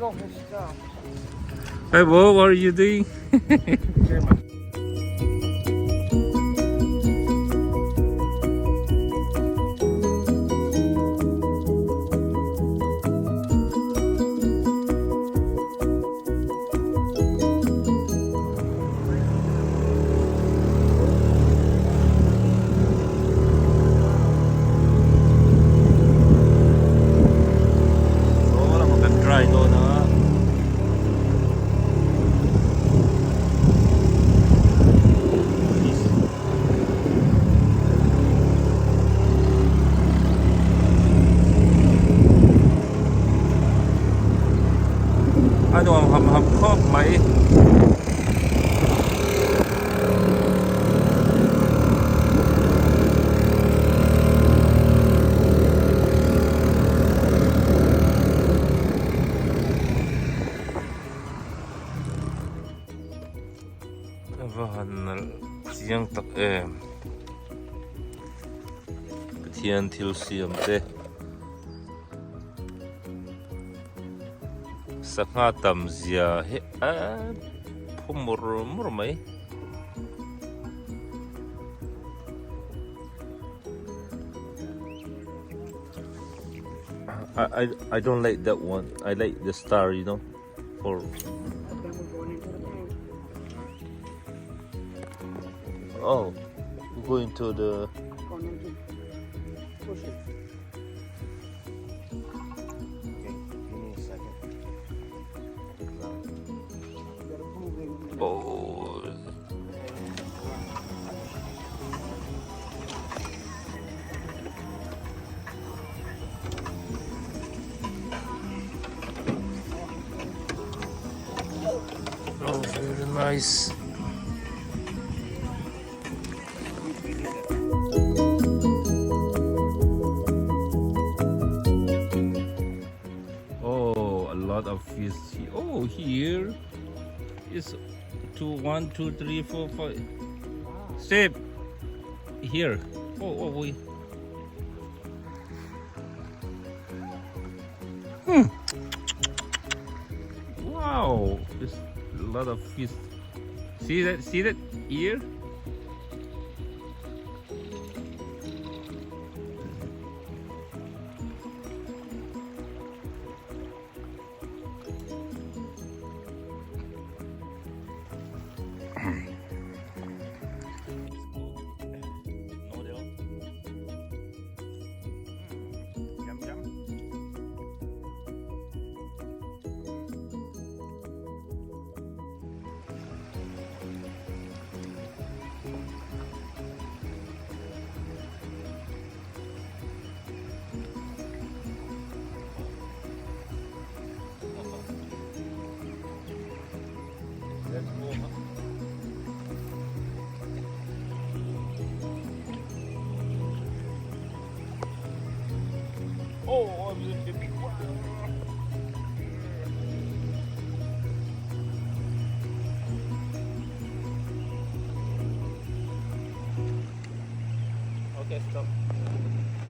Hi Bo, what are you doing? Saw lamah kan try dawn a. A nuam ham ham khawp mai. A va han nalh chiang tak em Pathian thil siam te sangha tam zia hi a phu mur mur mai. I, I, I don't like that one. I like the star, you know. For oh, we're going to the Going into bushes. Okay, give me a second. Gotta move in. oh. Oh, very nice. Oh, a lot of fish. Oh, here is two, one, two, three, four, five. Step here. Oh, oh, we. Hmm. Wow, there's a lot of fish. See that? See that ear? Noodle. Yum yum. Let's go. Oh, I'm just